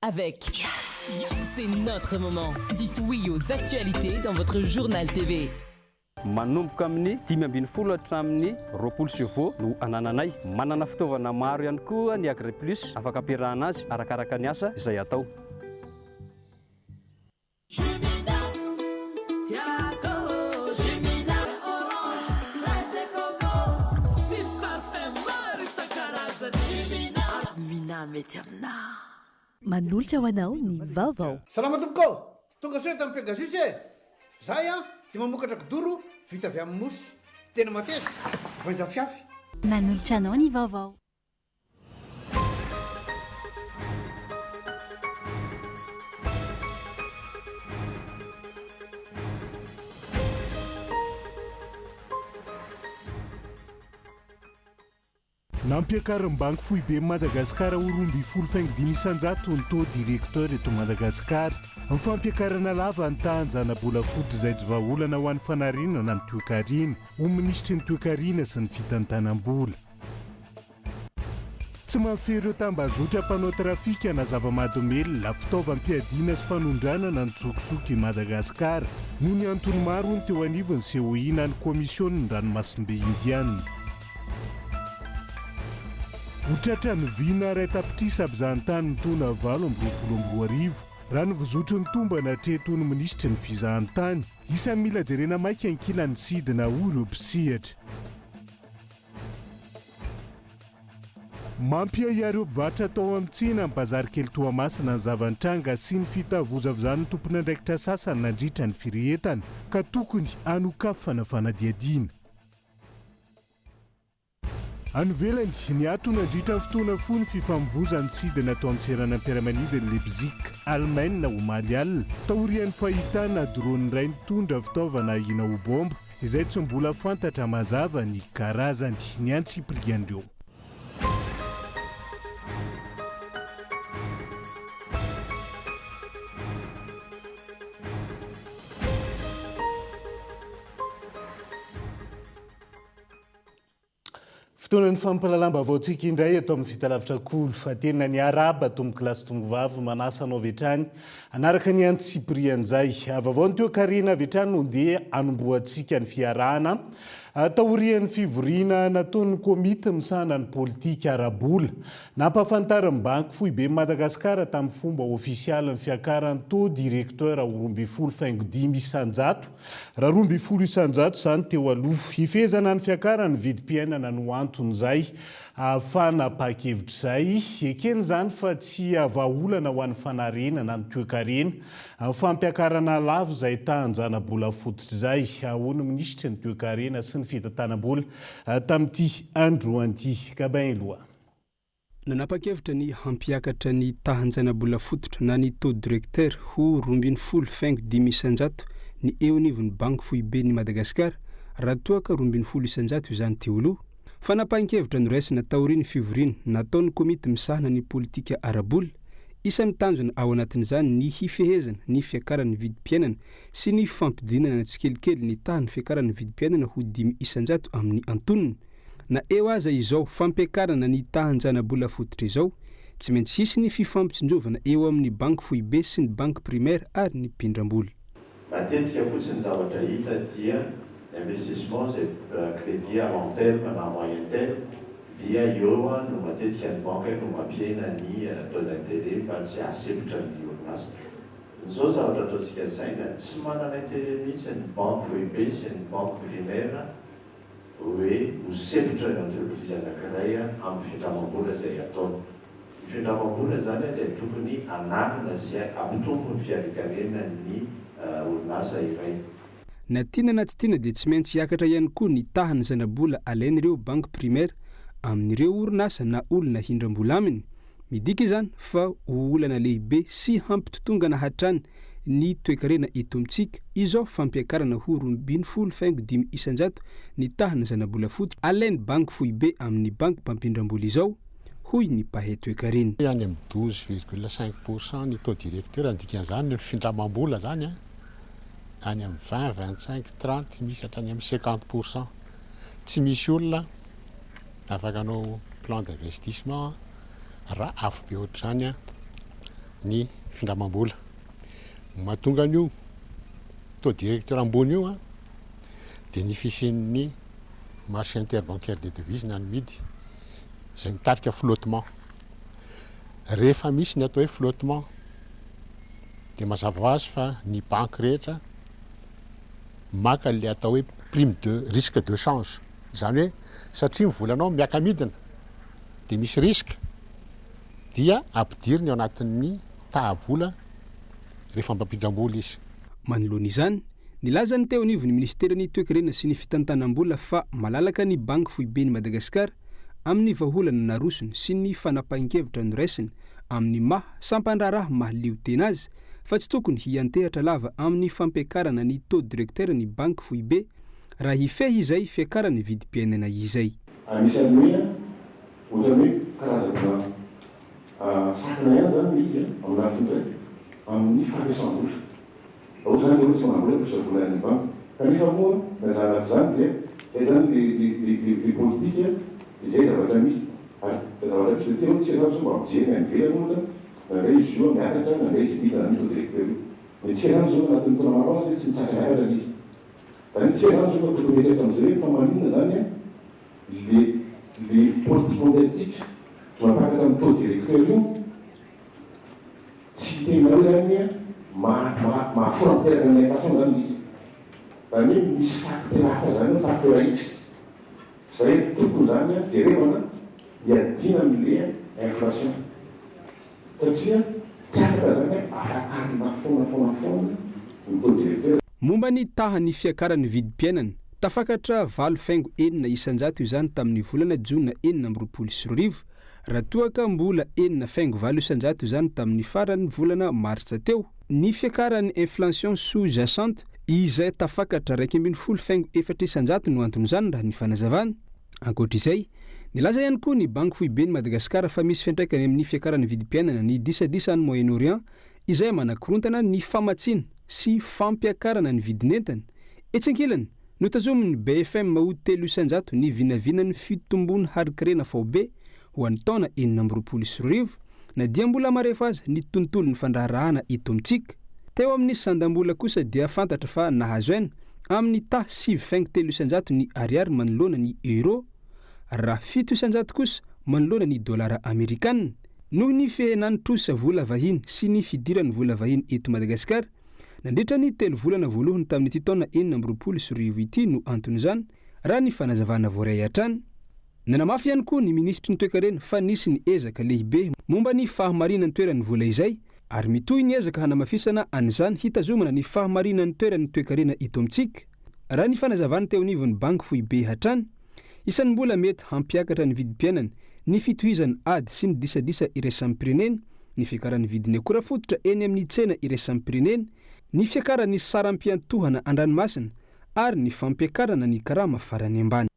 Avec Yes C'est notre moment. Dites oui aux actualités dans votre journal TV. Manomboka amin'ny 15 hatramin'ny 20 chevaux no anananay. Manana fitaovana maro ihany koa ny Agriplus afaka ampiarahana azy arakaraka ny asa izay atao. Manolotra ho anao ny vaovao. Salama tompoko ô! Tonga soa eto amin'ny Pegasus e! Zahay an dia mamokatra kidoro vita avy amin'ny mousse. Tena mateza, voainjafiafy. Manolotra anao ny vaovao. Nampiakarin'ny Banky Foiben'i Madagasikara ho 12 faingo 5% ny taux directeur eto Madagasikara. Ny fampiakarana lava ny tahan-jana-bola fototra izay tsy vahaolana ho an'ny fanarenana ny toekarena, ho minisitry ny toekarena sy ny fitantanam-bola. Tsy mahafehy ireo tambazotra mpanao trafika na zava-mahadomelina, fitaovam-piadiana sy fanondranana ny tsokosoko i Madagasikara noho ny antony maro hoy ny teo anivon'ny COI na ny Komisionin'ny ranomasimbe Indiana. Ho tratran'ny vina 1 tapitrisa mpizahantany ny taona 2028, raha ny fizotry ny tombana hatreto ny minisitry ny fizahantany. Isan'ny mila jerena maika ankilan'ny sidina hoy ireo mpisehatra. Mampiahiahy ireo mpivarotra tao amin'ny tsena amin'ny bazary kely Toamasina ny zava-nitranga sy ny fitavozavozan'ny tompon'andraikitra sasany nandritra ny firehetana ka tokony hanokafana fanadihadiana. Any ivelany, niato nandritra ny fotoana fohy ny fifamoivozan'ny sidina tao amin'ny seranam-piaramanidin'i Leipzig, Alemaina, omaly alina, taorian'ny fahitana drone iray nitondra fitaovana ahiana ho baomba, izay tsy mbola fantatra mazava ny karazany. Ny antsipirian'ireo. Fotoanan'ny fampahalalam-baovaontsika indray eto amin'ny Fitalavitra Kolo. Fa tena niarahaba tompokolahy sy tompokovavy manasa anao avy hatrany hanaraka ny antsipirian'izay. Vaovao ny toekarena avy hatrany no ndeha hanombohantsika ny fiarahana. Taorian'ny fivoriana nataon'ny komity misahana ny politika ara-bola, nampahafantarin'ny Banky Foiben'i Madagasikara tamin'ny fomba ofisialy ny fiakaran'ny taux directeur ho 12 faingo 5%. Raha 12% izany teo aloha. Hifehezana ny fiakaran'ny vidim-piainana no anton'izay fanapahan-kevitra izay. Ekena izany fa tsy vahaolana ho an'ny fanarenana ny toekarena ny fampiakarana lavo izay tahan-janabola fototra izay, hoy ny minisitry ny toekarena sy ny fitantanam-bola tamin'ity androany ity. Gabin Eloi. Nanapa-kevitra ny hampiakatra ny tahan-janabola fototra na ny taux directeur ho 12 faingo 5% ny eo anivon'ny Banky Foiben'i Madagasikara raha toa ka 12% izany teo aloha. Fanapahan-kevitra noraisina taorian'ny fivoriana nataon'ny komity misahana ny politika ara-bola. Isan'ny tanjona ao anatin'izany ny hifehezana ny fiakaran'ny vidim-piainana sy ny fampidinana tsikelikely ny tahan'ny fiakaran'ny vidim-piainana ho 5% amin'ny antonony. Na eo aza izao fampiakarana ny tahan-janabola fototra izao, tsy maintsy hisy ny fifampitsinjovana eo amin'ny banky foibe sy ny banky primaire ary ny mpindram-bola. Matetika fotsiny ny zavatra hita dia ny investissement izay crédit à long terme na à moyen terme dia eo no matetika ny banque no mampihena ny taux d'intérêt mba tsy hahasempotra ny orinasa. Izao zavatra ataontsika saina, tsy manana intérêt mihitsy ny banque foibe sy ny banque primaire hoe ho sempotra ny entreprise anankiray amin'ny findramam-bola izay ataony. Ny findramam-bola izany dia tokony hanarina sy hampitombo ny fihariankarenan'ny orinasa iray. Na tiana na tsy tiana dia tsy maintsy hiakatra ihany koa ny tahan'ny zanabola alain'ireo banky primaire amin'ireo orinasa na olona hindram-bola aminy. Midika izany fa ho olana lehibe sy hampitotongana hatrany ny toekarena eto amintsika izao fampiakarana ho 12 faingo 5% ny tahana zanabola fototra alain'ny banky foibe amin'ny banky mpampindram-bola izao, hoy ny mpahay toekarena. Any amin'ny 12,5% ny taux directeur, ny dikan'izany ny findramam-bola zany a any amin'ny 20, 25, 30, misy hatrany amin'ny 50%. Tsy misy olona afaka hanao plan d'investissement raha avo be ohatr'izany. ny findramam-bola. Mahatonga an'io taux directeur ambony io dia ny fisian'ny marché interbancaire des devises na ny midy izay mitarika flottement. Rehefa misy ny atao hoe flottement dia mazava ho azy fa ny banky rehetra maka ilay atao hoe prime de risque de change. Izany hoe satria ny volanao miaka-midina dia misy risque dia ampidiriny ao anatin'ny taha-bola rehefa mampindram-bola izy. Manoloana izany, nilaza ny teo anivon'ny minisiteran'ny Toekarena sy ny fitantanam-bola fa malalaka ny Banky foiben'i Madagasikara amin'ny vahaolana narosony sy ny fanapahan-kevitra noraisiny amin'ny maha sampan-draharaha mahaleo tena azy fa tsy tokony hiantehatra lava amin'ny fampiakarana ny taux directeur ny Banky foibe raha hifehy izay fiakaran'ny vidim-piainana izay. Anisan'ny hoe ohatran'ny hoe karazana sakana ihany izany ilay izy amin'ny lafiny iray amin'ny fampiasam-bola. Raha ohatra izany ilay hoe tsy manam-bola hampiasa vola any amin'ny banky. Kanefa moa na izany na tsy izany dia izay izany ilay ilay politika dia izay zavatra misy. Ary zavatra misy dia tena hoe tsika izany sao mba mijery ny any ivelany ohatra na indray izy io miakatra na indray izy midina na io directeur io. Ny antsika izany izao anatin'ny taona maro aza tsy mitsahatra miakatra ilay izy. Zany hoe tsika zany zao fa tokony hieritreritra amizay hoe fa maninona zany an le le politique mondiatique mampakatra ny taux directeur io tsy tena hoe zany an maha maha mahafoana tanteraka ny inflation zany le izy. Zany hoe misy facteur hafa zany ao facteur X zay tokony zany an jerevana hiadiana amle inflation. Satria tsy afaka zany ampakarina foana foana foana ny taux directeur. Momba ny tahan'ny fiakaran'ny vidim-piainana, tafakatra 8,6% izany tamin'ny volana jona 2026, raha toa ka mbola 6,8% izany tamin'ny faran'ny volana martsa teo. Ny fiakaran'ny inflation sous-jacente, izay tafakatra 11,4% no anton'izany raha ny fanazavana. Ankoatra izay, nilaza ihany koa ny Banky Foiben'i Madagasikara fa misy fiantraikany amin'ny fiakaran'ny vidim-piainana ny disadisa any Moyen-Orient izay manakorontana ny famatsiana sy fampiakarana ny vidin'entana. Etsy ankilany, notazomin'ny BFM ho 3% ny vinavinan'ny fitombon'ny harin-karena faobe ho an'ny taona 2026, na dia mbola marefo aza ny tontolon'ny fandraharahana eto amintsika. Teo amin'ny sandam-bola kosa dia fantatra fa nahazo aina amin'ny taha 9,3% ny ariary manoloana ny euro, raha 7% kosa manoloana ny dolara amerikana. Noho ny fihenan'ny trosa vola vahiny sy ny fidiran'ny vola vahiny eto Madagasikara nandritra ny telo volana voalohany tamin'ity taona 2026 ity no anton'izany, raha ny fanazavana voaray hatrany. Nanamafy ihany koa ny minisitry ny toekarena fa nisy ny ezaka lehibe momba ny fahamarinan-toeran'ny vola izay ary mitohy ny ezaka hanamafisana an'izany hitazomana ny fahamarinan'ny toeran'ny toekarena eto amintsika, raha ny fanazavany teo anivon'ny Banky foibe hatrany. Isan'ny mbola mety hampiakatra ny vidim-piainana ny fitohizan'ny ady sy ny disadisa iraisam-pirenena, ny fiakaran'ny vidin'ny akora fototra eny amin'ny tsena iraisam-pirenena, ny fiakaran'ny saram-piantohana an-dranomasina ary ny fampiakarana ny karama farany ambany.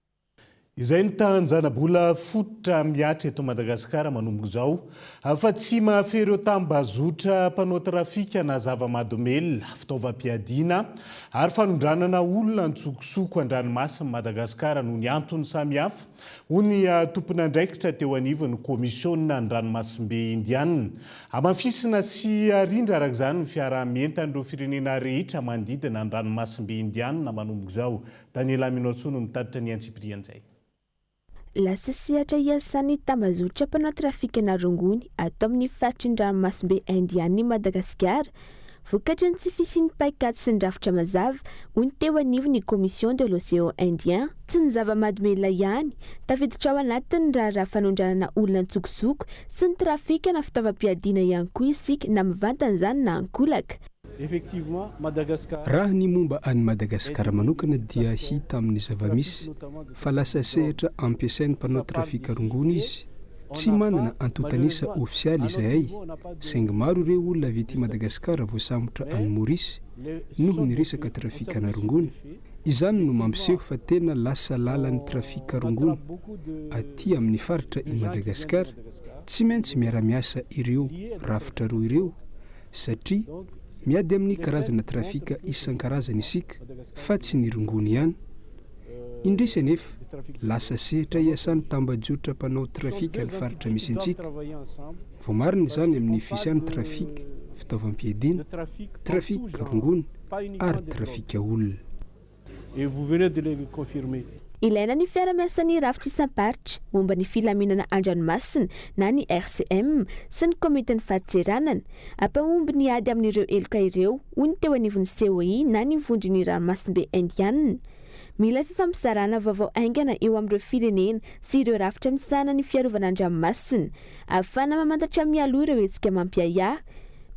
Izay ny tahan-janabola fototra mihatra eto Madagasikara manomboka izao, fa tsy mahafehy ireo tambazotra mpanao trafika na zava-mahadomelina, fitaovam-piadiana ary fanondranana olona an-tsokosoko an-dranomasin'i Madagasikara noho ny antony samihafa, hoy ny tompon'andraikitra teo anivon'ny Komisionina ny ranomasimbe Indianina. Hamafisina sy arindra araka izany ny fiaraha-mientan'ireo firenena rehetra manodidina ny ranomasimbe Indianina manomboka izao. Daniela Minoatsoa no mitatitra ny antsipirian'izay. Lasa sehatra iasan'ny tambazotra mpanao trafikana rongony ato amin'ny faritry ny ranomasimbe Indiana i Madagasikara, vokatry ny tsy fisian'ny paikady sy ny rafitra mazava, hoy ny teo anivon'ny Commission de l'Océan Indien. Tsy ny zava-mahadomelina ihany, tafiditra ao anatin'ny raharaha fanondranana olona an-tsokosoko sy ny trafikana fitaovam-piadiana ihany koa isika na mivantana izany na ankolaka. Raha ny momba an'i Madagasikara manokana dia hita amin'ny zava-misy fa lasa sehatra ampiasain'ny mpanao trafika rongony izy. Tsy manana antontan'isa ofisialy izahay saingy maro ireo olona avy aty Madagasikara voasambotra any Maurice noho ny resaka trafikana rongony. Izany no mampiseho fa tena lasa lalan'ny trafika rongony aty amin'ny faritra i Madagasikara. Tsy maintsy miara-miasa ireo rafitra roa ireo satria miady amin'ny karazana trafika isan-karazany isika fa tsy ny rongony ihany. Indrisy anefa, Lasa sehatra iasan'ny tambajotra mpanao trafika ny faritra misy antsika. Voamarina izany amin'ny fisian'ny trafika fitaovam-piadiana, trafika rongony ary trafika olona. Et vous venez de le confirmer. Ilaina ny fiarahamiasan'ny rafitra isam-paritra momba ny filaminana an-dranomasina na ny RCM sy ny komitin'ny fadintseranana. Hampahomby ny ady amin'ireo heloka ireo, hoy ny teo anivon'ny COI na ny Vondron'ny Ranomasimbe Indianina. Mila fifampizarana vaovao haingana eo amin'ireo firenena sy ireo rafitra misahana ny fiarovana an-dranomasina, ahafahana mamantatra mialoha ireo hetsika mampiahiahy.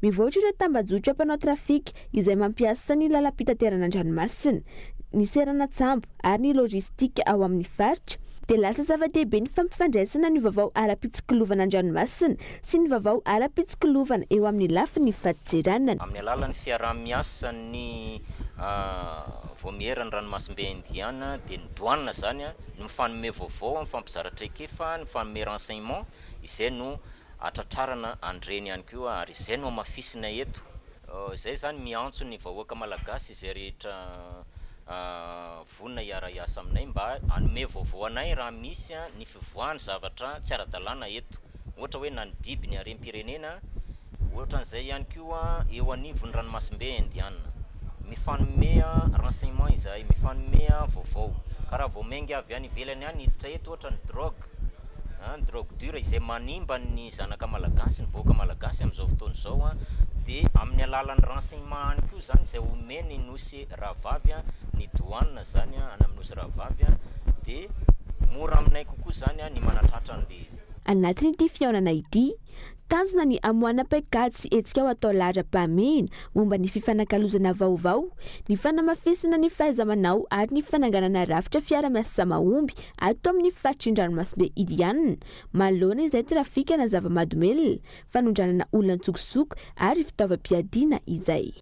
Mivoatra ireo tambajotra mpanao trafika izay mampiasa ny lalam-pitaterana an-dranomasina, ny seranan-tsambo ary ny lojistika ao amin'ny faritra, dia lasa zava-dehibe ny fampifandraisana ny vaovao ara-pitsikilovana an-dranomasina sy ny vaovao ara-pitsikilovana eo amin'ny lafiny fadintseranana. Amin'ny alalan'ny fiaraha-miasan'ny Vaomieran'ny Ranomasimbe Indiana dia ny douane izany no mifanome vaovao, mifampizara traikefa, mifanome renseignement, izay no hatratrarana an'ireny ihany koa ary izay no hamafisina eto. Izay izany miantso ny vahoaka malagasy izay rehetra vonona hiara-hiasa aminay mba hanome vaovao anay raha misy ny fivoahan'ny zavatra tsy ara-dalàna eto, ohatra hoe na ny biby ny harem-pirenena, ohatran'izay ihany koa eo anivon'ny ranomasimbe Indiana. Mifanome renseignement izahay, mifanome vaovao. Ka raha vao miainga avy any ivelany any hiditra eto ohatra ny drogue, ny drogue dure izay manimba ny zanaka malagasy, ny vahoaka malagasy amin'izao fotoana izao dia amin'ny alalan'ny renseignement any koa izany izay omeny nosy rahavavy, ny douane izany any amin'ny nosy rahavavy dia mora aminay kokoa izany ny manatratra an'ilay izy. Anatin'ity fihaonana ity, tanjona ny hamoahana paikady sy hetsika ho atao laharam-pahamehana momba ny fifanakalozana vaovao, ny fanamafisana ny fahaiza-manao ary ny fananganana rafitra fiara-miasa mahomby ato amin'ny faritry ny ranomasimbe Indiana manoloana izay trafikana zava-mahadomelina, fanondranana olona an-tsokosoko ary fitaovam-piadiana izay.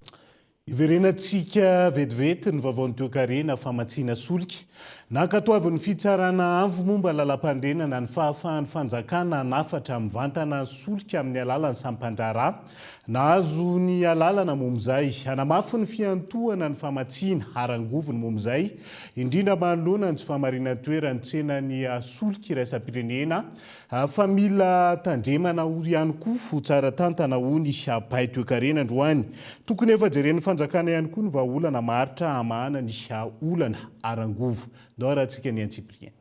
Hiverenantsika vetivety ny vaovaon'ny toekarena famatsiana solika. Nankatoavin'ny Fitsarana Avo momba Lalampanorenana ny fahafahan'ny fanjakana hanafatra mivantana solika amin'ny alalan'ny sampan-draharaha nahazo ny alalana momba izay. Hanamafy ny fiantohana ny famatsiana ara-angovo ny momba izay, indrindra manoloana ny tsy fahamarinan-toeran'ny tsenan'ny solika iraisam-pirenena Fa mila tandremana ho ihany koa ho tsara tantana hoy ny mpahay toekarena androany. Tokony efa jeren'ny fanjakana ihany koa ny vahaolana maharitra hamahana ny olana ara-angovo. Ndao arahantsika ny antsipiriany.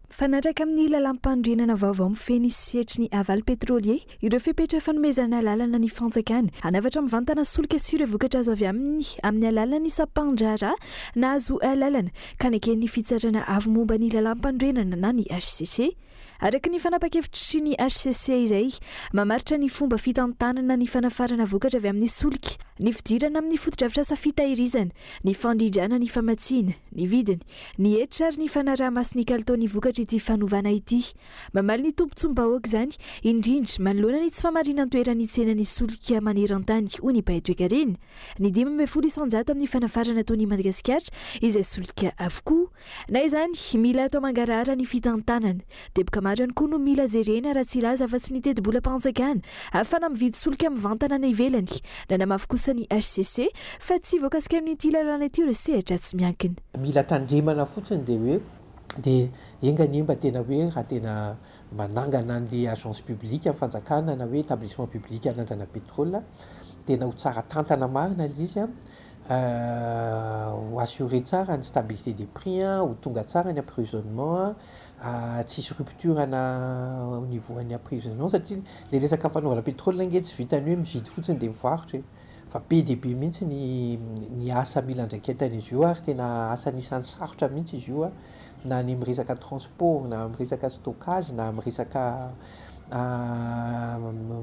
Mifanaraka amin'ny lalàmpanorenana vaovao mifehy ny sehatry ny aval pétrolier ireo fepetra fanomezana alalana ny fanjakana hanafatra mivantana solika sy ireo vokatra azo avy aminy amin'ny alalan'ny sampan-draharaha nahazo alalana ka neken'ny Fitsarana Avo momba ny Lalàmpanorenana na ny hcc. Araka ny fanapan-kevitry ny hcc izay mamaritra ny fomba fitantanana ny fanafarana vokatra avy amin'ny solika, ny fidirana amin'ny fotodrafitrasa fitahirizana, ny fandrindrana ny famatsiana, ny vidiny, ny hetra ary ny fanaraha-maso ny kalitaon'ny vokatra ity fanovana ity. Mamaly ny tombontsoam-bahoaka izany, indrindra manoloana ny tsy famarinan-toeran'ny tsenan'ny solika maneran-tany, hoy ny mpahay toekarena. Ny 15% amin'ny fanafarana ataon'i Madagasikara izay solika avokoa. Na izany, mila atao mangarahara ny fitantanana. Teboka maro ihany koa no mila jerena raha tsy hilaza afa-tsy ny tetibolam-panjakana ahafahana mividy solika mivantana any ivelany. Nanamafy kosa ny hcc fa tsy voakasika amin'ity lalàna ity ireo sehatra tsy miankina. Mila tandremana fotsiny dia hoe dia enga anie mba tena hoe raha tena manangana an'le agence publique ny fanjakana na hoe établissement public hanandrana pétrole, tena ho tsara tantana marina ilay izy an, ho assurer tsara ny stabilité des prix an, ho tonga tsara ny approvisionnement an, tsy hisy rupture ana au niveau an'ny approvisionnement satria ilay resaka fanaovana pétrole ange tsy vitan'ny hoe mividy fotsiny dia mivarotra e, fa be dia be mihitsy ny ny asa mila andraiketan'izy io ary tena asa anisan'ny sarotra mihitsy izy io an. na ny amin'ny resaka transport na amin'ny resaka stockage na amin'ny resaka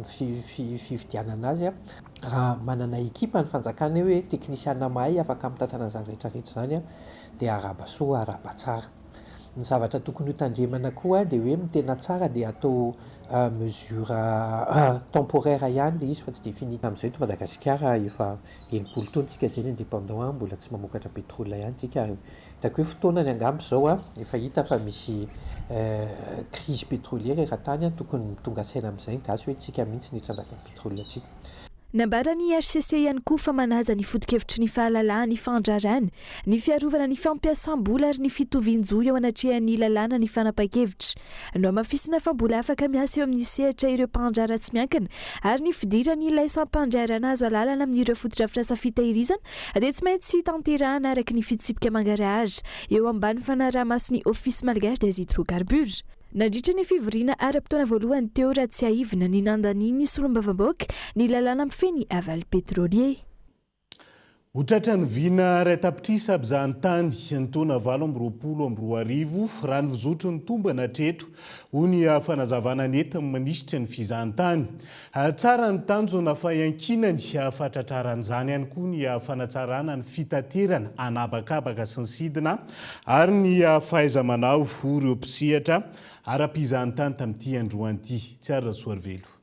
fividianana azy. Raha manana ekipa ny fanjakana hoe teknisiana mahay afaka mitantana an'izany rehetra rehetra izany dia arahaba soa arahaba tsara. Ny zavatra tokony ho tandremana koa dia hoe ny tena tsara dia atao mesure temporaire ihany ilay izy fa tsy définitive. Amin'izao eto Madagasikara efa 60 taona isika izay no indépendant mbola tsy mamokatra pétrole ihany isika ary Hitako hoe fotoanany angamba izao an, efa hita fa misy crise pétrolière eran-tany an, tokony tonga saina amin'izay ny gasy hoe tsika mihitsy no hitrandraka ny pétrole-ntsika. Nambaran'ny hcc ihany koa fa manaja ny foto-kevitry ny fahalalahan'ny fandraharahana, ny fiarovana ny fampiasam-bola ary ny fitovian-jo eo anatrehan'ny lalàna ny fanapahan-kevitra. Nohamafisina fa mbola afaka miasa eo amin'ny sehatra ireo mpandraharaha tsy miankina ary ny fidiran'ilay sampan-draharahana azo alalana amin'ireo fotodrafitrasa fitahirizana dia tsy maintsy tanterahana araka ny fitsipika mangarahara eo ambany fanaraha-mason'ny Office malgache des hydrocarbures. Nandritra ny fivoriana ara-potoana voalohany teo raha tsiahivina ny nandanian'ny solombavambahoaka ny lalàna mifehy ny aval pétrolier. Ho tratran'ny vina iray tapitrisa mpizahantany ny taona 2028, raha ny fizotry ny tombana hatreto, hoy ny fanazavana nentin'ny minisitry ny fizahantany. Tsara ny tanjona fa iankinany fahatratraran'izany ihany koa ny fanatsarana ny fitaterana an'habakabaka sy ny sidina ary ny fahaiza-manao, hoy ireo mpisehatra ara-pizahantany tamin'ity androany ity. Tsiaro Rasoarivelo.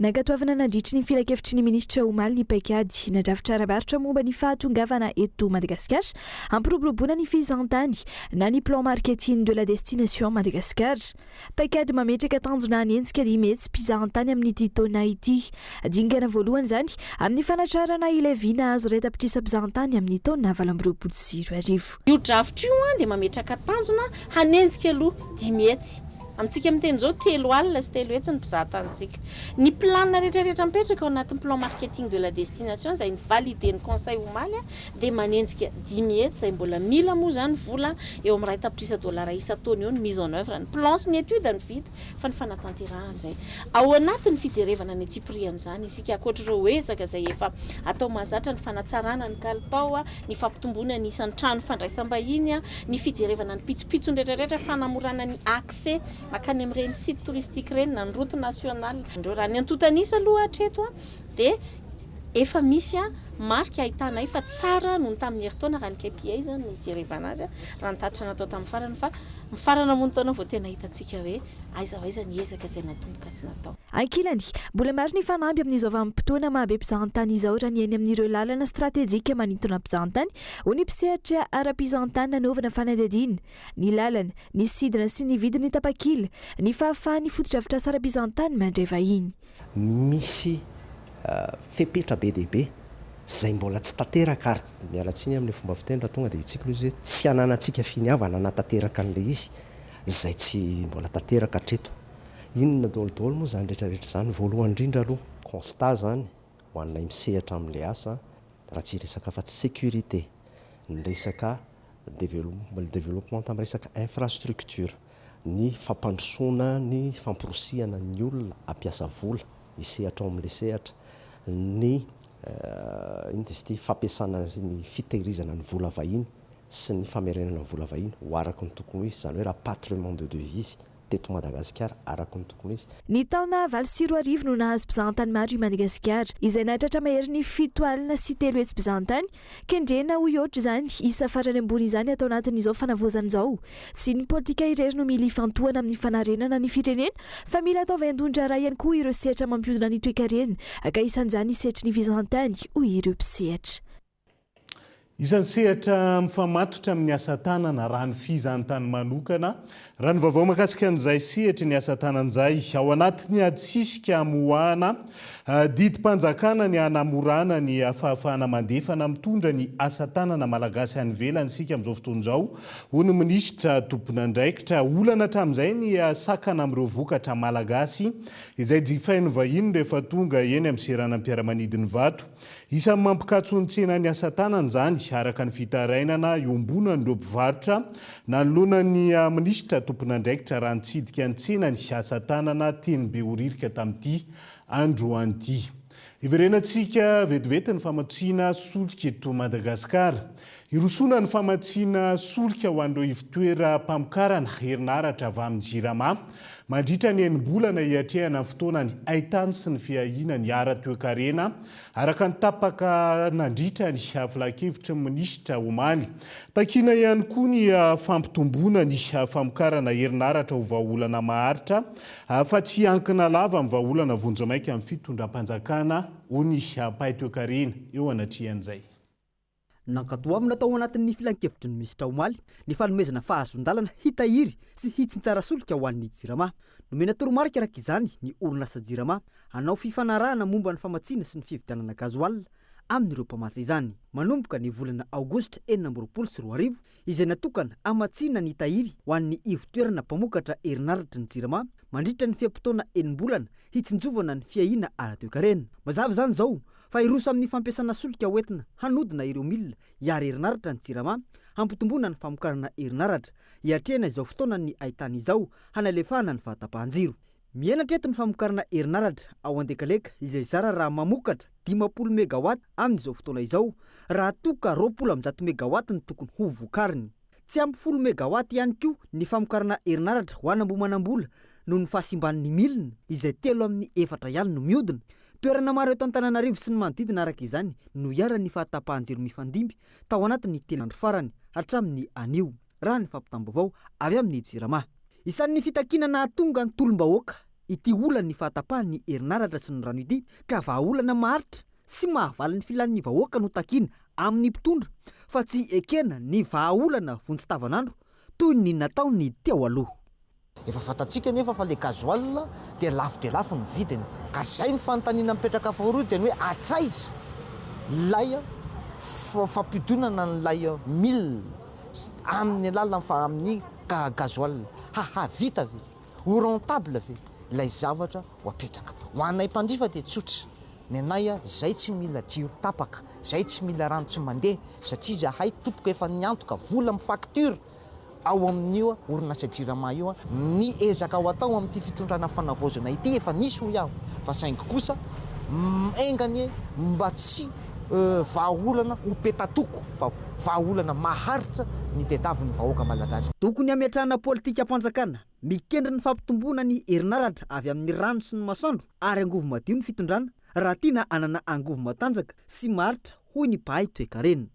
Nankatoavina nandritry ny filankevitry ny minisitra omaly ny paikady nadrafitra ara-barotra momba ny fahatongavana eto Madagasikara hampiroboroboana ny fizahantany na ny Plan Marketing de la Destination Madagascar. Paikady mametraka tanjona hanenjika 500 mpizahantany amin'ity taona ity. Dingana voalohany izany amin'ny fanatrarana ilay vina hahazo 1 tapitrisa mpizahantany amin'ny taona 2028. Io drafitra io dia mametraka tanjona hanenjika aloha 500. Amintsika miteny izao, 330 ny mpizaha tanintsika. Ny plan rehetra rehetra mipetraka ao anatin'ny plan marketing de la destination izay ni-valider-n'ny conseil omaly dia manenjika 500 izay mbola mila moa izany vola eo amin'ny 1 tapitrisa dolara isan-taona eo ny mise en oeuvre ny plan sy ny étude no vita fa ny fanatanterahana izay. Ao anatin'ny fijerevana ny antsipirian'izany isika ankoatr'ireo ezaka izay efa atao mahazatra ny fanatsarana ny kalitao, ny fampitomboana ny isan'ny trano fandraisam-bahiny, ny fijerevana ny pitsopitsony rehetrarehetra, fanamorana ny accès mankany amin'ireny site touristique ireny na ny route nationale. Raha ny antontan'isa aloha hatreto dia efa misy marika ahitanay fa tsara noho ny tamin'ny herintaona raha ny KPI izany no ijerevana azy, raha ny tatitra natao tamin'ny farany fa mifarana moa ny taona vao tena hitantsika hoe aiza ho aiza ny ezaka izay natomboka sy natao. Ankilany, mbola maro ny fanamby amin'izao vanim-potoana maha be mpizahantany izao raha ny eny amin'ireo lalana stratejika manintona mpizahantany, hoy ny mpisehatra ara-pizahantany nanaovana fanadihadiana. Ny lalana, ny sidina sy ny vidin'ny tapakila, ny fahafahan'ny fotodrafitrasa ara-pizahantany mandray vahiny. Misy fepetra be dia be izay mbola tsy tanteraka ary miala tsiny amin'ilay fomba fiteny raha tonga dia hitsiko ilay izy hoe tsy ananantsika finiavana hanatanteraka an'ilay izy izay tsy mbola tanteraka hatreto. Inona daholo daholo moa izany rehetra rehetra izany? Voalohany indrindra aloha, constat izany ho anay misehatra amin'ilay asa, raha tsy hiresaka afa-tsy sécurité, ny resaka développement tamin'ny resaka infrastructure, ny fampandrosoana ny famporosihana ny olona hampiasa vola hisehatra ao amin'ilay sehatra, ny inona izy ity, fampiasana ny fitehirizana ny vola vahiny sy ny famerenana ny vola vahiny ho araka ny tokony ho izy, izany hoe rapatriement de devises teto Madagasikara araka ny tokony ho izy. Ny taona 2008 no nahazo mpizahantany maro i Madagasikara, izay nahatratra maherin'ny 370 mpizahantany. Kendrena ho hihoatra izany isa farany ambony izany ato anatin'izao fanavaozana izao. Tsy ny politika irery no mila ifantohana amin'ny fanarenana ny firenena fa mila atao vaindohan-draharaha ihany koa ireo sehatra mampihodina ny toekarena, ka isan'izany ny sehatry ny fizahantany, hoy ireo mpisehatra. Isan'ny sehatra mifamatotra amin'ny asa tanana raha ny fizahantany manokana. Raha ny vaovao mahakasika an'izay sehatry ny asa tanana izay, ao anatin'ny ady sisika hamoahana didim-panjakana ny hanamorana ny fahafahana mandefa na mitondra ny asa tanana malagasy any ivelany isika amin'izao fotoana izao, hoy ny minisitra tompon'andraikitra. Olana hatramin'izay ny sakana amin'ireo vokatra malagasy izay jifain'ny vahiny rehefa tonga eny amin'ny seranam-piaramanidin'Ivato. Isan'ny mampikatso ny tsenan'ny asa tanana izany, araka ny fitarainana iombonan'ireo mpivarotra nanoloana ny minisitra tompon'andraikitra raha nitsidika ny tsenany asa tanana teny Behoririka tamin'ity androany ity. Hiverenantsika vetivety ny famatsiana solika eto Madagasikara. Hirosoana ny famatsiana solika ho an'ireo ivotoeram-pamokarana herinaratra avy amin'ny Jirama mandritra ny enim-bolana hiatrehana ny fotoanan'ny haintany sy ny fiahiana ny ara-toekarena, araka ny tapaka nandritra ny filankevitry ny minisitra omaly. Takiana ihany koa ny fampitomboana ny famokarana herinaratra ho vahaolana maharitra fa tsy hiankina lava amin'ny vahaolana vonjimaika amin'ny fitondram-panjakana, hoy ny mpahay toekarena eo anatrehan'izay. Nankatoavina tao anatin'ny filankevitry ny minisitra omaly ny fanomezana fahazoan-dalana hitahiry sy hitsinjara solika ho an'ny Jirama. Nomena toromarika araka izany ny orinasa Jirama hanao fifanarahana momba ny famatsiana sy ny fividianana gazoala amin'ireo mpamatsy izany manomboka ny volana aogositra 2026 izay natokana hamatsiana ny tahiry ho an'ny ivon-toerana mpamokatra herinaratry ny Jirama mandritra ny fe-potoana enim-bolana hitsinjovana ny fiahiana ara-toekarena. Mazava izany izao fa hiroso amin'ny fampiasana solika hoentina hanodina ireo milina hiary herinaratra ny Jirama hampitomboana ny famokarana herinaratra, hiatrehana izao fotoanan'ny haitany izao hanalefahana ny fahatapahan-jiro. Mihena hatreto ny famokarana herinaratra ao Andekaleka izay zara raha mamokatra 50 megawatt amin'izao fotoana izao raha toa ka 120 megawatt ny tokony ho vokariny. Tsy ampy folo megawatt ihany koa ny famokarana herinaratra ho an'Ambohimanambola noho ny fahasimban'ny milina izay telo amin'ny efatra ihany no mihodina. Toerana maro eto Antananarivo sy ny manodidina araka izany no iharan'ny fahatapahan-jiro mifandimby tao anatin'ny telo andro farany hatramin'ny anio, raha ny fampitam-baovao avy amin'ny Jirama. Isan'ny fitakiana nahatonga ny tolom-bahoaka ity olan'ny fahatapahan'ny herinaratra sy ny rano ity ka vahaolana maharitra sy mahavaly ny filan'ny vahoaka no takiana amin'ny mpitondra fa tsy ekena ny vahaolana vonjy tavanandro toy ny nataon'ny teo aloha. Efa fantatsika anefa fa le gasoil dia lafo dia lafo ny vidiny. Ka zay ny fanontaniana mipetraka faharoa dia ny hoe hatraiza ilay fampidonana an'ilay mille amin'ny alalan'ny fa amin'ny gasoil. Hahavita ve? Ho rentable ve ilay zavatra ho apetraka? Ho anay mpanjifa dia tsotra, ny anay zay tsy mila jiro tapaka, zay tsy mila rano tsy mandeha satria zahay tompoko efa niantoka vola amin'ny facture ao amin'io orinasa Jirama io. Ny ezaka ho atao amin'ity fitondrana fanavaozana ity efa nisy hoy aho fa saingy kosa enga anie mba tsy vahaolana ho petatoko fa vahaolana maharitra ny tediavin'ny vahoaka malagasy. Tokony hametrahana politikam-panjakana mikendry ny fampitomboana ny herinaratra avy amin'ny rano sy ny masoandro ary angovo madio ny fitondrana raha tiana hanana angovo matanjaka sy maharitra hoy ny mpahay toekarena.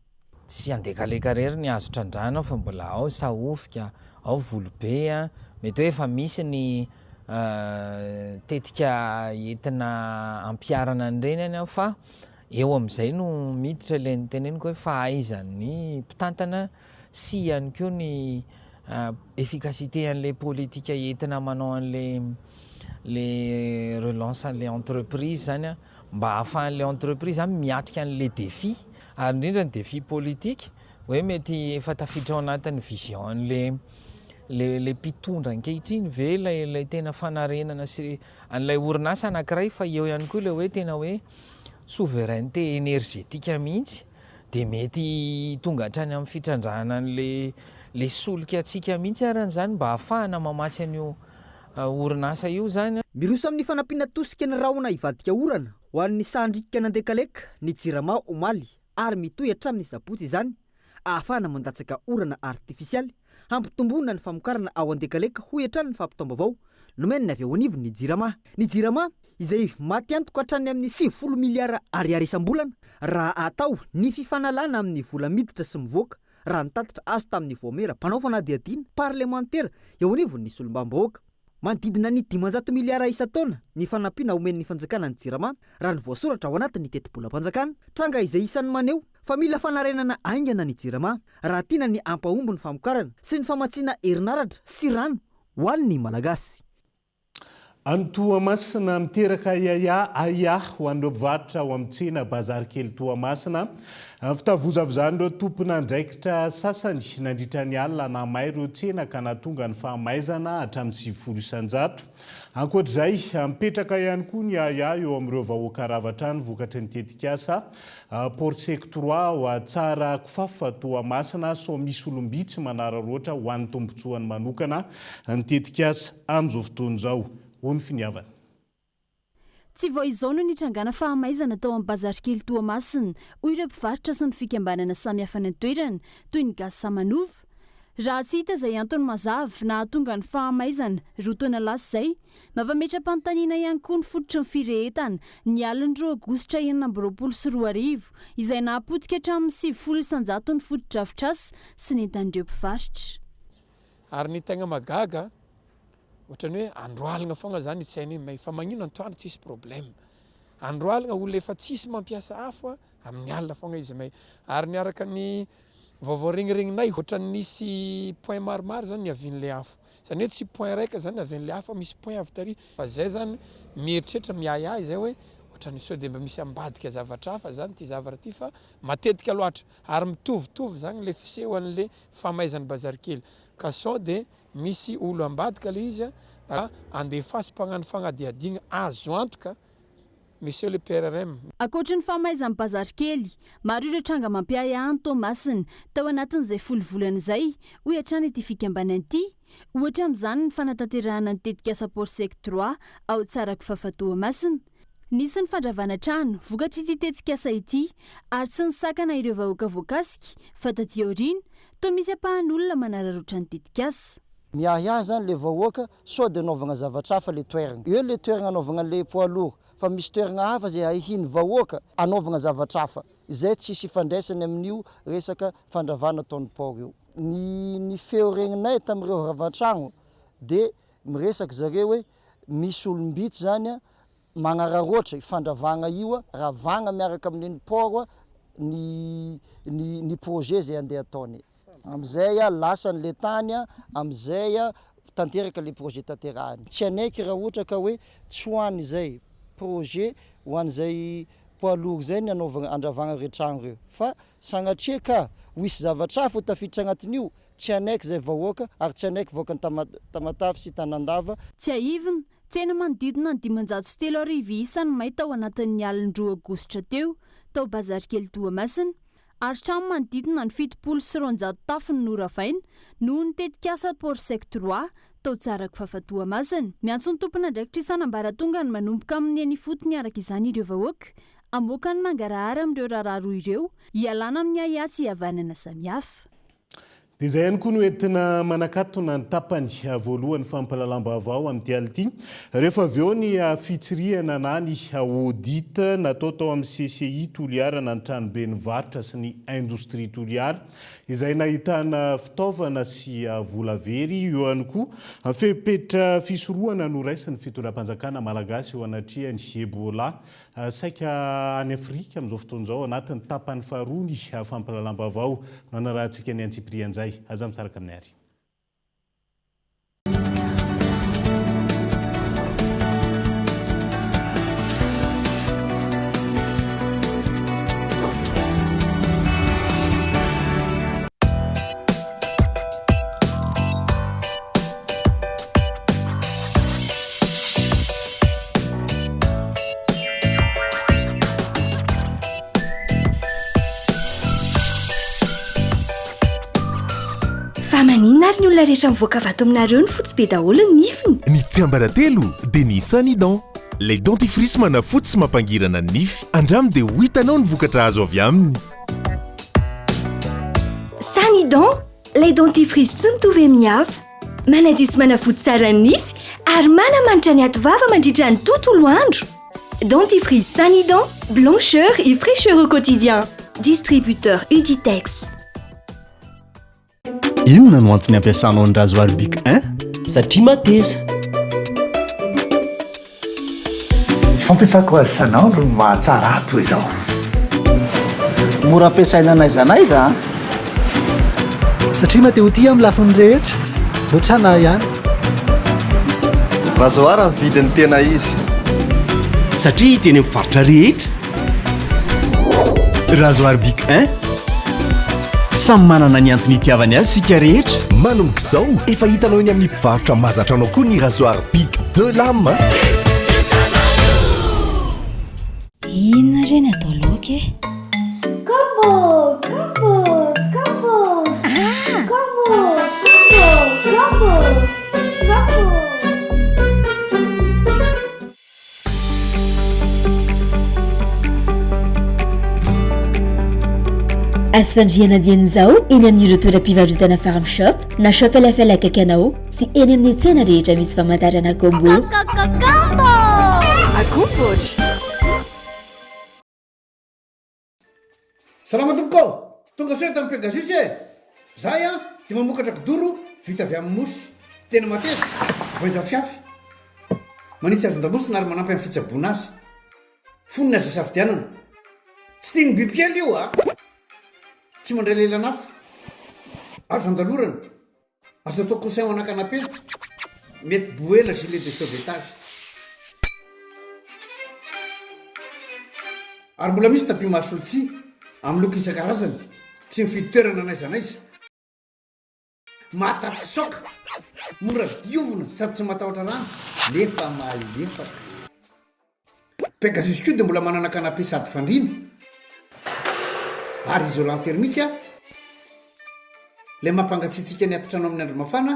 Tsy Andekaleka irery ny azo trandrahana fa mbola ao Sahofika, ao Volobe, mety hoe efa misy ny tetika entina ampiharana an'ireny any an, fa eo amin'izay no miditra ilay noteneniko hoe fahaizan'ny mpitantana sy ihany koa ny efficacité an'ilay politika entina manao an'ilay le relance an'ilay entreprise zany an, mba ahafahan'ilay entreprise zany miatrika an'ilay défi ary indrindra ny défi politique hoe mety efa tafiditra ao anatin'ny vision an'ilay le le mpitondra ankehitriny ve ilay ilay tena fanarenana sy an'ilay orinasa anankiray fa eo ihany koa ilay hoe tena hoe souveraineté énergétique mihitsy dia mety tonga hatrany amin'ny fitrandrahana an'ilay le solika antsika mihitsy arany izany mba ahafahana mamatsy an'io orinasa io izany. Miroso amin'ny fanampiana tosika ny rahona hivadika orana ho an'ny sahan-driaka an'Andekaleka ny Jirama omaly ary mitohy hatramin'ny sabotsy izany ahafahana mandatsaka orana artifisialy hampitomboana ny famokarana ao Andekaleka hoy hatrany ny fampitam-baovao nomen'ny avy eo anivon'ny Jirama. Ny Jirama izay maty antoka hatrany amin'ny 90 miliara ariary isam-bolana raha atao ny fifanalana amin'ny vola miditra sy mivoaka raha ny tatitra azo tamin'ny vaomiera mpanao fanadihadiana parlemantera eo anivon'ny solombavambahoaka. Manodidina ny 500 miliara isan-taona ny fanampiana omen'ny fanjakana ny Jirama raha ny voasoratra ao anatin'ny tetibolam-panjakana. Tranga izay isan'ny maneho fa mila fanarenana haingana ny Jirama raha tiana ny hampahomby ny famokarana sy ny famatsiana herinaratra sy rano ho an'ny Malagasy. Any Toamasina, miteraka ahiahy ahiahy ho an'ireo mpivarotra ao amin'ny tsena Bazary Kely Toamasina ny fitavozavozan'ireo tompon'andraikitra sasany nandritra ny alina nahamay ireo tsena ka nahatonga ny fahamaizana hatramin'ny 90%. Ankoatra izay, mipetraka ihany koa ny ahiahy eo amin'ireo vahoaka rava trano vokatry ny tetikasa Port Sec Trois ao Tsara Kofafa Toamasina sao misy olom-bitsy manararaotra ho an'ny tombontsoany manokana ny tetikasa amin'izao fotoana izao, hoy ny finiavana. Tsy vao izao no nitrangana fahamaizana tao amin'ny Bazary Kely Toamasina, hoy ireo mpivarotra sy ny fikambanana samihafa any an-toerana, toy ny Gasy Samanova. Raha tsy hita izay antony mazava nahatonga ny fahamaizana, roa taona lasa izay, Mampametra-panontaniana ihany koa ny fototry ny firehetana, ny alin'ny roa aogositra 2026, izay nahapotika hatramin'ny 90 isan-jato ny fotodrafitrasa sy ny entan'ireo mpivarotra. Ary ny tegna mahagaga, ohatran'ny hoe andro alina foagna zany i tsaina io, mais fa magnino antoandro tsisy problème? Andro alina olona efa tsisy mampiasa afo a. Amin'ny alina foagna izy may. Ary ny araka ny vaovao regniregninay, ohatran'ny nisy point maromaro zany niavian'ilay afo. Zany hoe tsy point raika zany niavian'ilay afo fa misy point avy tary. Fa zay zany mieritreritra, miahiahy zay hoe ohatran'ny sao dia mba misy ambadika zavatra hafa zany ity zavatra ity fa matetika loatra. Ary mitovitovy zany le fisehoan'le famaizan'ny bazary kely. Ka sao dia misy olo ambadika le izy a, andefaso mpagnano fagnadihadiagna azo antoka Monsieur le PRRM. Ankoatry ny famaizan'ny bazary kely, maro ireo tranga mampiahiahy an'i Toamasina tao anatin'izay folo volana izay, hoy hatrany ity fikambanana ity. Ohatra amin'izany ny fanatanterahana ny tetikasa Port Sec Trois ao Tsarakofafa Toamasina. Nisy ny fandravana trano vokatr'ity tetikasa ity ary tsy nisakana ireo vahoaka voakasika fa taty aoriana toa misy ampahan'olona manararaotra ny tetikasa. Miahiahy zany le vahoaka sao de anaovagna zavatra hafa le toeragna. Eo le toeragna anaovagna le poids lourd fa misy toeragna hafa zay ahihin'ny vahoaka anaovagna zavatra hafa izay tsisy ifandraisany amin'io resaka fandravana ataon'ny port io. Ny ny feo regninay tamin'ireo ravan-tragno de miresaka zareo hoe misy olom-bitsy zany magnararaotra io fandravagna io, ravagna miaraka amin'iny port ny ny ny projet zay andeha ataony. Amizay lasany le tany, amizay tanteraka le projet tanterahiny. Tsy hanaiky raha ohatra ka hoe tsy ho an'izay projet ho an'izay poids lourd zay ny anaovagna andravagna ireo tragno ireo fa sagnatria ka ho hisy zavatra hafa ho tafiditra agnatin'io, tsy hanaiky zay vahoaka ary tsy hanaiky vahoakan'i Tamatave sy Tanandava. Tsiahivina, Tsena manodidina ny 3500 isa no may tao anatin'ny alin'ny roa aogositra teo, tao Bazarikely Toamasina, ary trano manodidina ny 270 tafo no noravaina noho ny tetikasa Port Sec Trois tao Tsarakofafa Toamasina. Miantso ny tompon'andraikitra isan'ambaratongany manomboka amin'ny eny ifotony araka izany ireo vahoaka hamoaka ny mangarahara amin'ireo raharaha roa ireo hialana amin'ny ahiahy tsy hihavanana samihafa. Dia izay ihany koa no entina manakatona ny tapany voalohan'ny fampahalalam-baovao amin'ity alina ity. Rehefa avy eo ny fitsirihana na ny audit natao tao amin'ny CCI Toliara na ny Tranoben'ny Varotra sy ny Indostria Toliara izay nahitana fitaovana sy vola very. Eo ihany koa fepetra fisorohana noraisin'ny fitondram-panjakana malagasy eo anatrehan'ny Ebola Saika any Afrika amin'izao fotoana izao, anatin'ny tapany faharoa ny fampahalalam-baovao no hanarahantsika ny antsipirian'izay. Aza misaraka aminay àry. Fa maninona ary ny olona rehetra mivoaka avy ato aminareo no fotsy be daholo ny nifiny? Ny tsiambaratelo dia ny Sanident. Ilay dentifrice manafotsy sy mampangirana ny nify. Andramo dia ho hitanao ny vokatra azo avy aminy. Sanident, ilay dentifrice tsy mitovy amin'ny hafa. Manadio sy manafotsy tsara ny nify ary manamanitra ny ativava mandritra ny tontolo andro. Dentifrice Sanident, blancheur et fraîcheur au quotidien. Distributeur Uditex. Inona no antony ampiasanao ny rasoir Bic 1? Satria mateza. Ny fampiasako azy isan'andro no mahatsara ahy toy izao. Mora ampiasaina n'aiza n'aiza an! Satria maha te ho tia amin'ny lafiny rehetra, ohatrana ahy ihany. Rasoir ny vidiny tena izy. Satria hita eny amin'ny faritra rehetra. Rasoir Bic 1. Samy manana ny antony itiavany azy isika rehetra. Manomboka izao, efa hitanao eny amin'ny mpivarotra mahazatra anao koa ny rasoir Bic 2 lames. Inona re ny atao laoka e? Combo, combo, combo. Ah! Combo, combo, combo, combo. Azo fandrihana dieny izao eny amin'ireo toeram-pivarotana Farm Shop na Shop LFL akaiky anao sy eny amin'ny tsena rehetra misy famantarana Combo. Salama tompoko ô! Tonga soa eto amin'ny Pegasus e! Zahay an dia mamokatra kidoro vita avy amin'ny mousse. Tena mateza, voainja fiafy. Manitsy hazon-damosina ary manampy amin'ny fitsaboana azy. Fonony azo isafidianana. Tsy tian'ny bibikely io a! Tsy mandray lelan'afo. Azo andalorana. Azo atao coussin ho ana canapé. Mety boena gilet de sauvetage. Ary mbola misy tapis mahasolo tsihy, amin'ny loko isan-karazany. Tsy mifidy toerana n'aiza n'aiza. Mahatafitsoaka, mora diovina sady tsy matahotra rano nefa malefaka. Pegasus koa dia mbola manana canapé sady fandriana ary isolant thermique ilay mampangatsiatsiaka ny atitrano amin'ny andro mafana